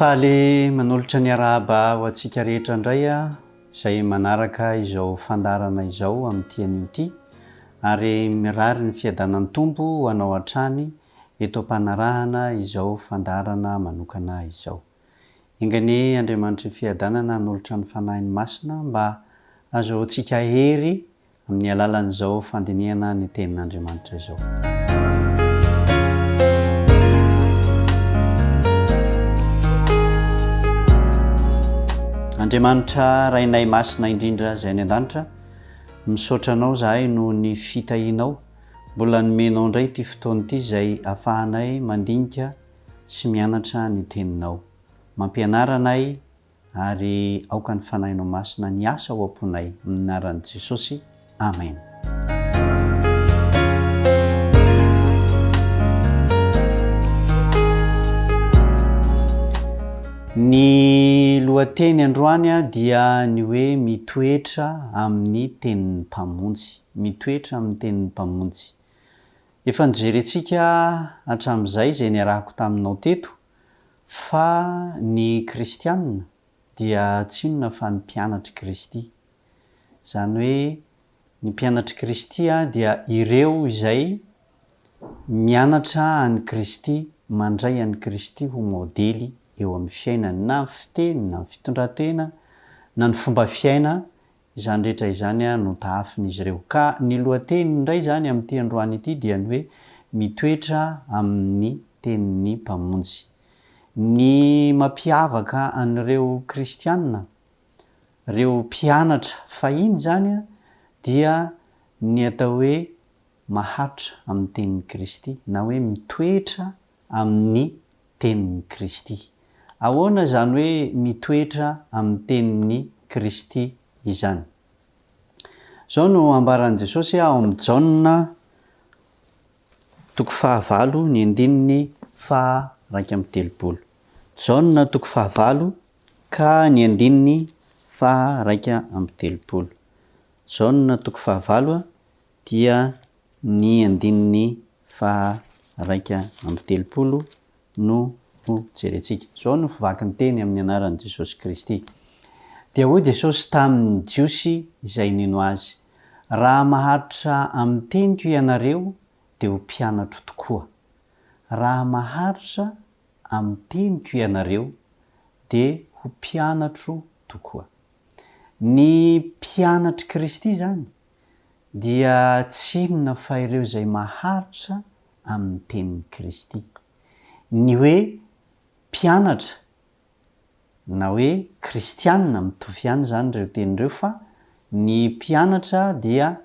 Faly manolotra ny arahaba ho antsika rehetra indray aho izay manaraka izao fandaharana izao amin'ity anio ity ary mirary ny fiadanan'ny Tompo ho anao hatrany eto am-panarahana izao fandaharana manokana izao. Enga anie Andriamanitry ny fiadanana hanolotra ny Fanahiny Masina mba hazahoantsika hery amin'ny alalan'izao fandinihana ny Tenin'Andriamanitra izao. Andriamanitra Rainay Masina indrindra izay any an-danitra, misaotra Anao izahay noho ny fitahianao mbola nomenao indray ity fotoana ity izay afahanay mandinika sy mianatra ny Teninao. Mampianara anay Ary aoka ny Fanahinao Masina niasa ao am-ponay, amin'ny anaran'i Jesosy, Amen. Ny lohateny androany dia ny hoe mitoetra amin'ny tenin'ny Mpamonjy. Mitoetra amin'ny tenin'ny Mpamonjy. Efa nojerentsika hatramin'izay izay niarahako taminao teto Fa ny kristiana dia tsy inona fa ny mpianatr'i Kristy. Izany hoe ny mpianatr'i Kristy dia ireo izay mianatra an'i Kristy, mandray an'i Kristy ho maodely eo amin'ny fiainany, na ny fiteny, na ny fitondran-tena, na ny fomba fiaina, Izany rehetra izany no tahafin'izy ireo. Ka ny lohateny indray izany amin'ity androany ity dia ny hoe mitoetra amin'ny tenin'ny Mpamonjy. Ny mampiavaka an'ireo kristiana, ireo mpianatra fahiny izany dia ny atao hoe maharitra amin'ny tenin'i Kristy na hoe mitoetra amin'ny tenin'i Kristy. Ahoana izany hoe mitoetra amin'ny tenin'i Kristy izany? Izao no ambaran'i Jesosy ao amin'ny Jaona toko fahavalo ny andininy faha 31. Jaona toko fahavalo ka ny andininy faha 31. Jaona toko fahavalo dia ny andininy faha 31 no ho jerentsika. Izao no fivaky ny teny amin'ny anaran'i Jesosy Kristy. Dia hoy Jesosy tamin'ny Jiosy izay nino Azy, Raha maharitra amin'ny teniko ianareo dia ho mpianatro tokoa. Raha maharitra amin'ny teniko ianareo dia ho mpianatro tokoa. Ny mpianatr'i Kristy izany dia tsy inona fa ireo izay maharitra amin'ny tenin'i Kristy. Ny hoe mpianatra na hoe kristiana, mitovy ihany izany ireo teny ireo fa ny mpianatra dia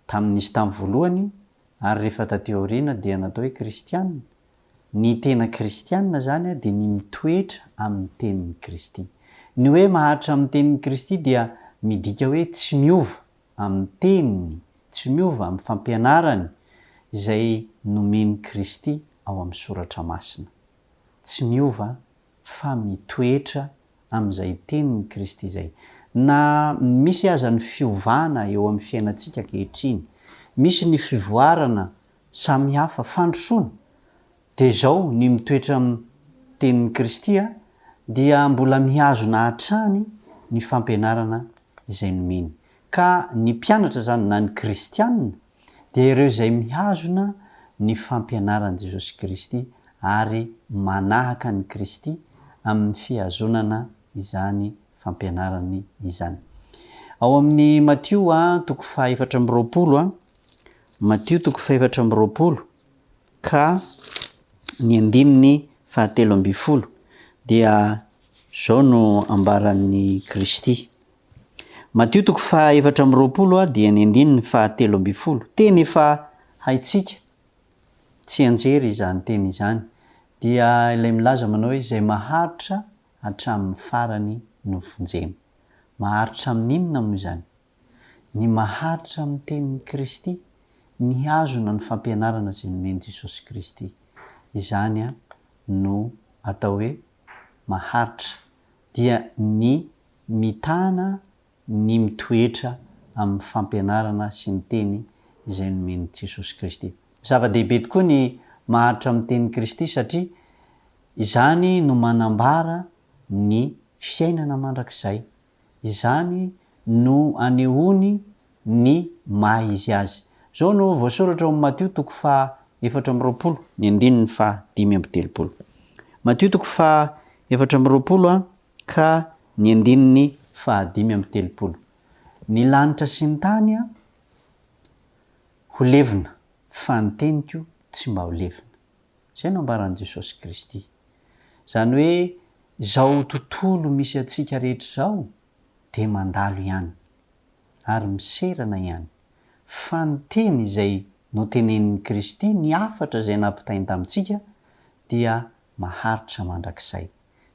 tamin'izy tamin'ny voalohany ary rehefa taty aoriana dia natao hoe kristiana. Ny tena kristiana izany dia ny mitoetra amin'ny tenin'i Kristy. Ny hoe maharitra amin'ny tenin'i Kristy dia midika hoe tsy miova amin'ny teniny, tsy miova amin'ny fampianarany izay nomen'i Kristy ao amin'ny Soratra Masina. Tsy miova fa mitoetra amin'izay tenin'i Kristy izay. Na misy aza ny fiovana eo amin'ny fiainantsika ankehitriny, misy ny fivoarana samihafa, fandrosoana, Dia izao, ny mitoetra amin'ny tenin'i Kristy dia mbola mihazona hatrany ny fampianarana izay nomeny. Ka ny mpianatra izany na ny kristiana dia ireo izay mihazona ny fampianaran'i Jesosy Kristy ary manahaka an'i Kristy amin'ny fihazonana izany fampianarany izany. Ao amin'ny Matio toko faha 24, Matio toko faha 24, ka ny andininy fahatelo ambinifolo dia zao no ambaran'i Kristy. Matio toko faha 24 dia ny andininy faha 13. Teny efa haintsika tsianjery izany teny izany dia ilay milaza manao hoe izay maharitra hatramin'ny farany no vonjena. Maharitra amin'inona moa izany? Ny maharitra amin'ny tenin'i Kristy, mihazona ny fampianarana izay nomen'i Jesosy Kristy. Izany no atao hoe maharitra, dia ny mitana ny mitoetra amin'ny fampianarana sy ny teny izay nomen'i Jesosy Kristy. Zava-dehibe tokoa ny maharitra amin'ny tenin'i Kristy satria. Izany no manambara ny fiainana mandrakizay. Izany no anehoany ny maha izy azy. Izao no voasoratra ao amin'ny Matio toko faha 24, ny andininy faha 35. Matio toko faha 24 ka ny andininy faha 35. Ny lanitra sy ny tany ho levona, fa ny teniko tsy mba ho levona. Izay no ambaran'i Jesosy Kristy. Izany hoe izao tontolo misy antsika rehetra izao dia mandalo ihany ary miserana ihany. Fa ny teny izay notenenin'i Kristy, ny hafatra izay nampitainy tamintsika dia maharitra mandrakizay.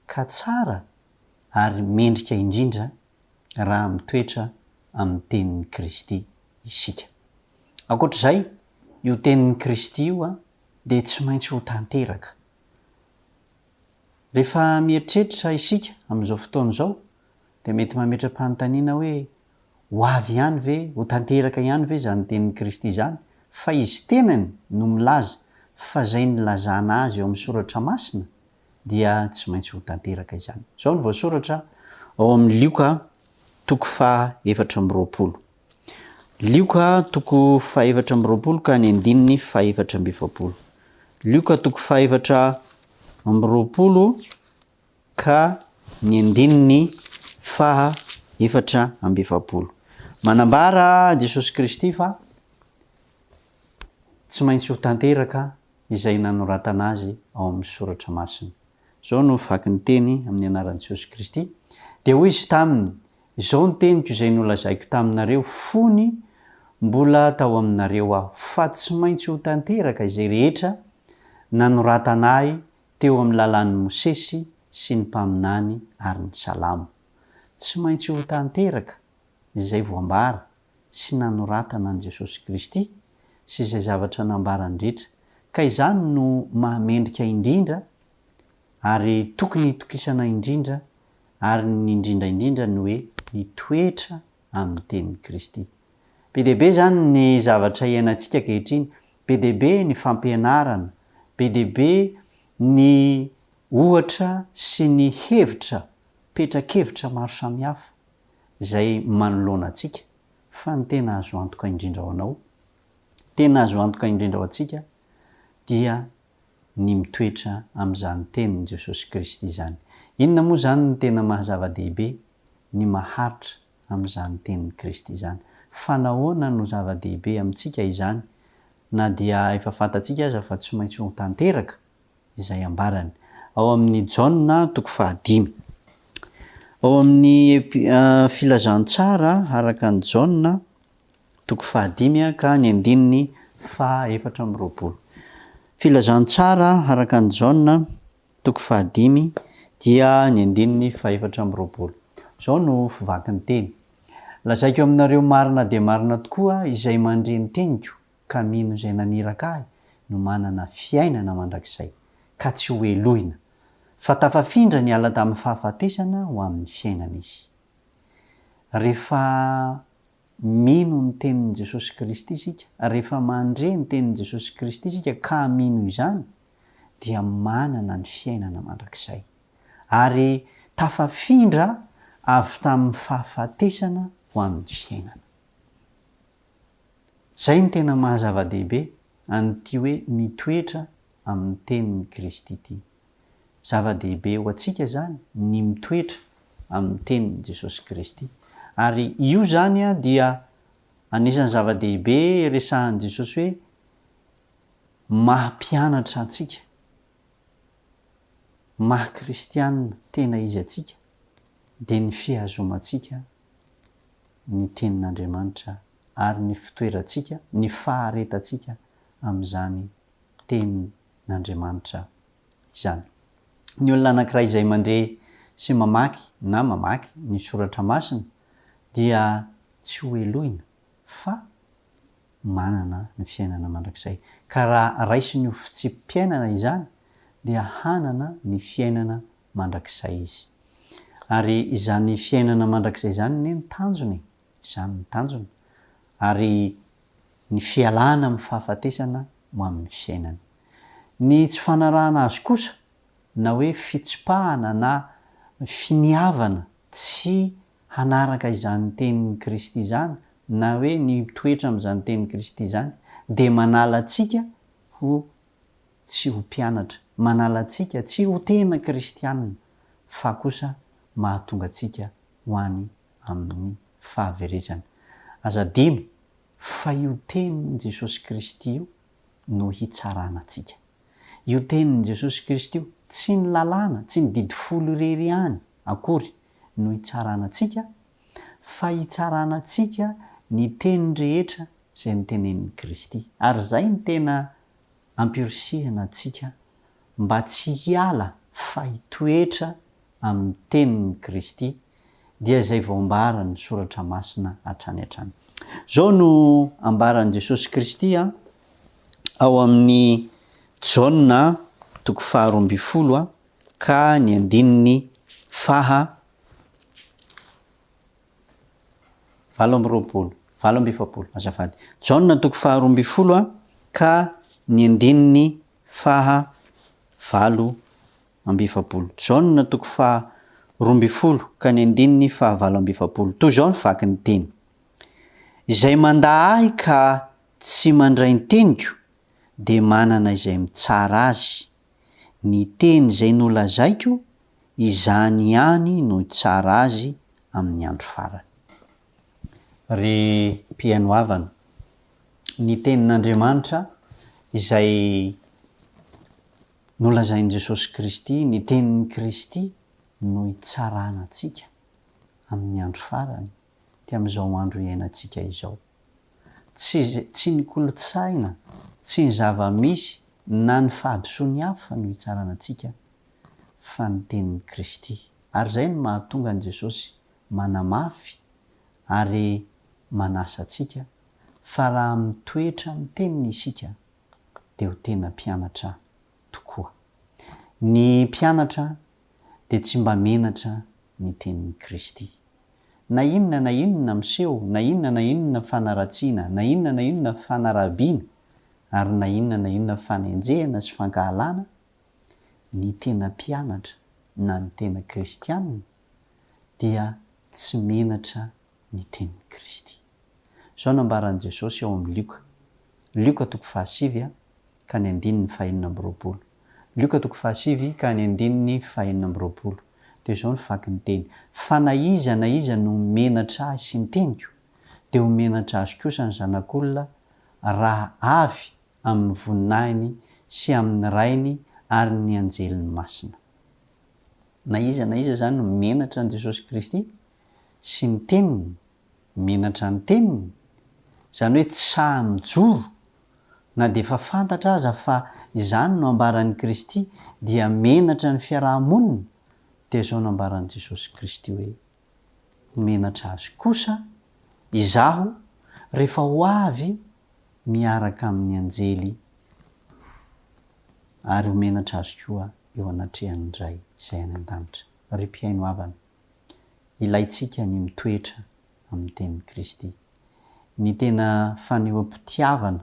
Ka tsara ary mendrika indrindra raha mitoetra amin'ny tenin'i Kristy isika. Ankoatr'izay, io tenin'i Kristy io dia tsy maintsy ho tanteraka. Rehefa mieritreritra isika amin'izao fotoana izao dia mety mametra-panontaniana hoe, ho avy ihany ve, ho tanteraka ihany ve izany tenin'i Kristy izany? Fa Izy tenany no milaza fa izay nilazana Azy ao amin'ny Soratra Masina dia tsy maintsy ho tanteraka izany. Izao no voasoratra ao amin'ny Lioka toko faha 24. Lioka toko faha 24 ka ny andininy faha 44. Lioka toko faha 24 ka ny andininy faha 44. Manambara Jesosy Kristy fa tsy maintsy ho tanteraka izay nanoratana azy ao amin'ny Soratra Masina. Izao no vaky ny teny amin'ny anaran'i Jesosy Kristy, Dia hoy Izy taminy, Izao ny teniko izay nolazaiko taminareo fony mbola tao aminareo Aho, fa tsy maintsy ho tanteraka izay rehetra nanoratana Ahy teo amin'ny lalàn'i Mosesy sy ny mpaminany ary ny Salamo. Tsy maintsy ho tanteraka izay voambara sy nanoratana an'i Jesosy Kristy sy izay zavatra nambarany rehetra, ka izany no maha-mendrika indrindra ary tokony hitokisana indrindra ary ny indrindra indrindra ny hoe mitoetra amin'ny tenin'i Kristy. Be dia be izany ny zavatra iainantsika ankehitriny, be dia be ny fampianarana, be dia be ny ohatra sy ny hevitra, petra-kevitra maro samihafa izay manoloana antsika fa ny tena azo antoka indrindra ho anao, tena azo antoka indrindra ho antsika dia ny mitoetra amin'izany tenin'i Jesosy Kristy izany. Inona moa izany no tena maha zava-dehibe ny maharitra amin'izany tenin'i Kristy izany? Fa nahoana no zava-dehibe amintsika izany na dia efa fantatsika aza fa tsy maintsy ho tanteraka izay ambarany ao amin'ny Jaona toko fahadimy. Ao amin'ny Filazantsara araka an'i Jaona toko fahadimy ka ny andininy faha 24. Filazantsara araka an'i Jaona toko fahadimy dia ny andininy faha 24. Izao no fivaky ny teny, Lazaiko aminareo marina dia marina tokoa izay mandre ny teniko ka mino izay naniraka ahy no manana fiainana mandrakizay, ka tsy ho helohina, fa tafafindra niala tamin'ny fahafatesana ho amin'ny fiainana izy. Rehefa mino ny tenin'i Jesosy Kristy isika, rehefa mandre ny tenin'i Jesosy Kristy isika ka mino izany, dia manana ny fiainana mandrakizay. Ary tafafindra avy tamin'ny fahafatesana ho amin'ny fiainana. Izay no tena maha zava-dehibe an'ity hoe mitoetra amin'ny tenin'i Kristy ity. Zava-dehibe ho antsika izany ny mitoetra amin'ny tenin'i Jesosy Kristy. Ary io izany dia anisan'ny zava-dehibe resahan'i Jesosy hoe maha mpianatra antsika, maha kristianina tena izy antsika dia ny fihazomantsika ny Tenin'Andriamanitra ary ny fitoerantsika, ny faharetantsika amin'izany Tenin'Andriamanitra izany. Ny olona anankiray izay mandre sy mamaky na mamaky ny Soratra Masina dia tsy ho helohina fa manana ny fiainana mandrakizay. Ka raha raisiny ho fitsipi-piainana izany dia hanana ny fiainana mandrakizay izy. Ary izany fiainana mandrakizay izany anie no tanjona e! Izany no tanjona. Ary ny fialana amin'ny fahafatesana ho amin'ny fiainana. Ny tsy fanarahana azy kosa. na hoe fitsipahana na finiavana tsy hanaraka izany tenin'i Kristy izany na hoe ny mitoetra amin'izany tenin'i Kristy izany dia manala antsika ho tsy ho mpianatra, manala antsika tsy ho tena kristianina fa kosa mahatonga antsika ho any amin'ny fahaverezana. Aza adino fa io tenin'i Jesosy Kristy io no hitsarana antsika. Io tenin'i Jesosy Kristy io, tsy ny lalàna, tsy ny didy folo irery ihany akory no hitsarana antsika, fa hitsarana antsika ny teny rehetra izay notenenin'i Kristy. Ary izay no tena ampirisihana antsika mba tsy hiala fa hitoetra amin'ny tenin'i Kristy, dia izay voambaran'ny Soratra Masina hatrany hatrany. Izao no ambaran'i Jesosy Kristy ao amin'ny Jaona toko faha 12 ka ny andininy faha 28, 48, azafady. Jaona toko faha 12 ka ny andininy faha 48. Jaona toko faha 12 ka ny andininy faha 48. Toy izao ny vaky ny teny. Izay mandà ahy ka tsy mandray ny teniko dia manana izay mitsara azy. Ny teny izay nolazaiko, izany ihany no hitsara azy amin'ny andro farany. Ry mpihaino havana, ny tenin'Andriamanitra izay Nolazain'i Jesosy Kristy, ny tenin'i Kristy no hitsarana antsika amin'ny andro farany, dia amin'izao andro iainantsika izao. Tsy tsy ny kolontsaina, tsy ny zava-misy na ny fahadisoan'ny hafa no hitsarana antsika fa ny tenin'i Kristy. Ary izay no mahatonga an'i Jesosy manamafy ary manasa antsika fa raha mitoetra amin'ny teniny isika dia ho tena mpianatra tokoa. Ny mpianatra dia tsy mba menatra ny tenin'i Kristy. Na inona na inona miseho, na inona na inona fanaratsiana, na inona na inona fanarabiana, ary na inona na inona fanenjehana sy fankahalana, ny tena mpianatra na ny tena kristiana dia tsy menatra ny tenin'i Kristy. Izao no ambaran'i Jesosy ao amin'ny Lioka, Lioka toko fahasivy ka ny andininy fahenina amby 20. Lioka toko fahasivy ka ny andininy fahenina amby 20. Dia izao no vaky ny teny, Fa na iza na iza no menatra ahy sy ny teniko, dia ho menatra azy kosa ny Zanak'olona raha avy amin'ny voninahiny sy amin'ny Rainy ary ny anjeliny masina. Na iza na iza izany no menatra an'i Jesosy Kristy sy ny teniny, menatra ny teniny, izany hoe tsy sahy mijoro na dia efa fantatra aza fa izany no ambaran'i Kristy dia menatra ny fiaraha-monina, dia izao no ambaran'i Jesosy Kristy hoe, ho menatra azy kosa izaho rehefa ho avy miaraka amin'ny anjely ary ho menatra azy koa eo anatrehan'ny Ray izay any an-danitra. Ry mpihaino havana, Ilaintsika ny mitoetra amin'ny tenin'i Kristy. Ny tena fanehoam-pitiavana,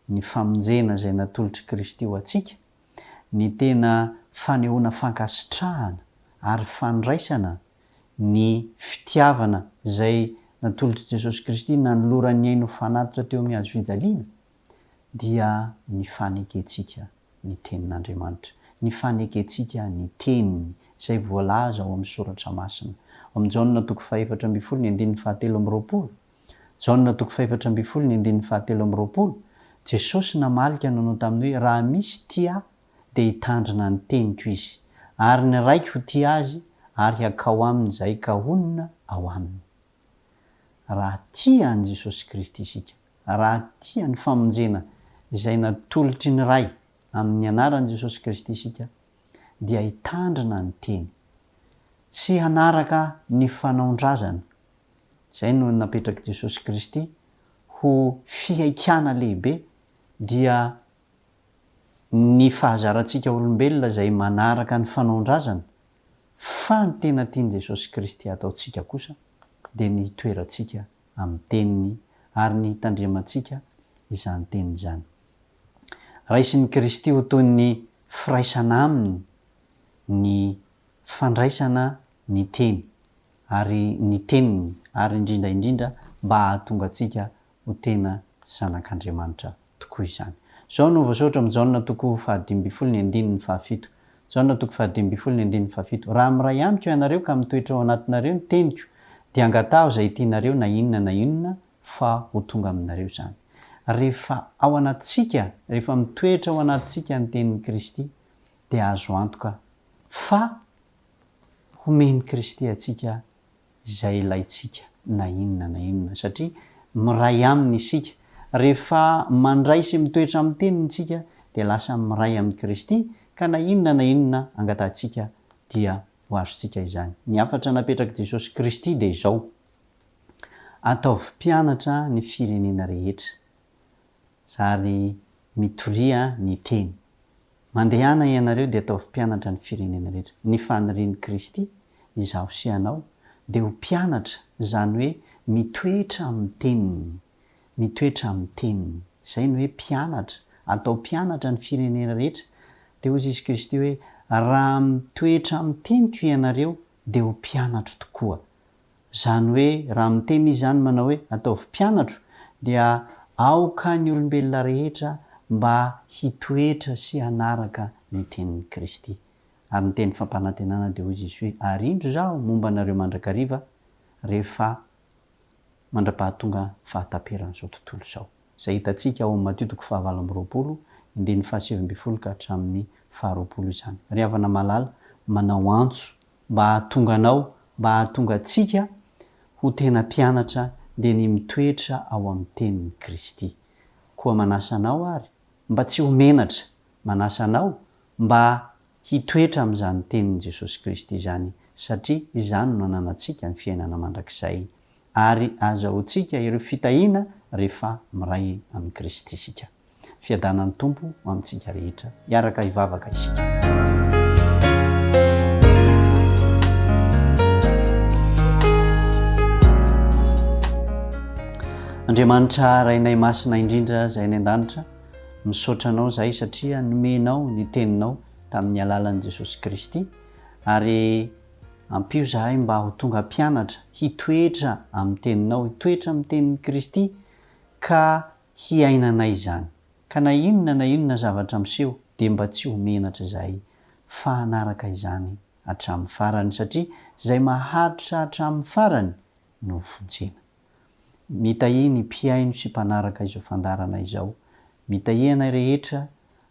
ny famonjena izay natolotr'i Kristy ho antsika, ny tena fanehoana fankasitrahana ary fandraisana ny fitiavana izay natolotr'i Jesosy Kristy nanolorany ny ainy ho fanatitra teo amin'ny hazo fijaliana, dia ny fanekentsika ny Tenin'Andriamanitra, ny fanekentsika ny Teniny, izay voalaza ao amin'ny Soratra Masina. Ao amin'ny Jaona toko faha-14 ny andininy faha-23, Jaona toko faha-14 ny andininy faha-23, Jesosy namaly ka nanao taminy hoe, Raha misy tia Ahy, dia hitandrina ny teniko izy, ary ny Raiko ho tia azy, ary hakao aminy izahay ka honina ao aminy. Raha tia an'i Jesosy Kristy isika, Raha tia ny famonjena izay natolotry ny Ray amin'ny anaran'i Jesosy Kristy isika, dia hitandrina ny Teny. Tsy hanaraka ny fanaon-drazana. Izay no napetrak'i Jesosy Kristy ho fihaikana lehibe, dia ny fahazarantsika olombelona izay manaraka ny fanaon-drazana, fa ny tena tian'i Jesosy Kristy hataontsika kosa dia ny hitoerantsika amin'ny Teniny ary ny hitandremantsika izany Teniny izany. Raisin'i Kristy ho toy ny. firaisana Aminy ny fandraisana ny Teny ary ny Teniny ary indrindra indrindra mba hahatonga antsika ho tena zanak'Andriamanitra tokoa izany. Izao no voasoratra amin'i Jaona toko fahadimy ambin'ny folo ny andininy fahafito. Jaona toko fahadimy ambin'ny folo ny andininy fahafito, Raha miray amiko ianareo ka mitoetra ao anatinareo ny teniko, dia angataho izay tianareo na inona na inona fa ho tonga aminareo izany. Rehefa ao anatintsika, rehefa mitoetra ao anatintsika ny tenin'i Kristy, dia azo antoka fa homen'i Kristy antsika izay ilaintsika na inona na inona, satria miray Aminy isika. Rehefa mandray sy mitoetra amin'ny Teniny isika, dia lasa miray amin'i Kristy, ka na inona na inona angatahantsika dia ho azontsika izany. Ny hafatra napetrak'i Jesosy Kristy dia izao, Ataovy mpianatra ny firenena rehetra, ary mitoria ny Teny. Mandehana ianareo dia ataovy mpianatra ny firenena rehetra. Ny fanirian'i Kristy, izaho sy ianao, dia ho mpianatra, izany hoe mitoetra amin'ny Teniny. Mitoetra amin'ny Teniny. Izay no hoe mpianatra. Atao mpianatra ny firenena rehetra. Dia hoy Jesoa Kristy hoe, Raha mitoetra amin'ny Teniko ianareo, dia ho mpianatro tokoa. Izany hoe raha miteny izy izany manao hoe ataovy mpianatro dia aoka ny olombelona rehetra mba hitoetra sy hanaraka ny tenin'i Kristy. Ary ny teny fampanantenana dia hoy Jesoa hoe ary indro izaho momba anareo mandrakariva rehefa mandra-pahatonga fahataperan'izao tontolo izao. Izay hitantsika ao amin'ny Matio toko fahavalo amby roapolo, andininy fahasivy ambin'ny folo ka hatramin'ny faharoapolo izany. Ry havana malala, manao antso mba hahatonga anao, mba hahatonga antsika ho tena mpianatra dia ny mitoetra ao amin'ny tenin'i Kristy. Koa manasa anao ary mba tsy ho menatra, manasa anao mba hitoetra amin'izany tenin'i Jesosy Kristy izany satria izany no ananantsika ny fiainana mandrakizay ary azahoantsika ireo fitahiana rehefa miray amin'i Kristy isika. Fiadanan'ny Tompo ho amintsika rehetra. Hiaraka hivavaka isika. Andriamanitra Rainay Masina indrindra izay any an-danitra, misaotra Anao izahay satria nomenao ny Teninao tamin'ny alalan'i Jesosy Kristy ary ampio izahay mba ho tonga mpianatra hitoetra amin'ny Teninao, hitoetra amin'ny Tenin'i Kristy ka hiainanay izany. Ka na inona na inona zavatra miseho dia mba tsy ho menatra izahay fa hanaraka izany hatramin'ny farany satria izay maharitra hatramin'ny farany no vonjena. Mitahia ny mpihaino sy mpanaraka izao fandaharana izao. Mitahia anay rehetra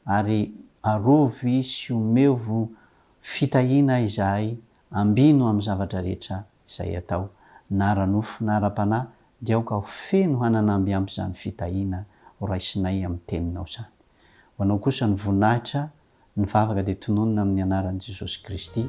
ary arovy sy omevo fitahiana izahay ambino amin'ny zavatra rehetra izay atao, na ara-nofo na ara-panahy, dia aoka ho feno hananamby ampy izany fitahiana ho raisinay amin'ny Teninao izany. Ho Anao kosa ny voninahitra, ny vavaka dia tononina amin'ny anaran'i Jesosy Kristy.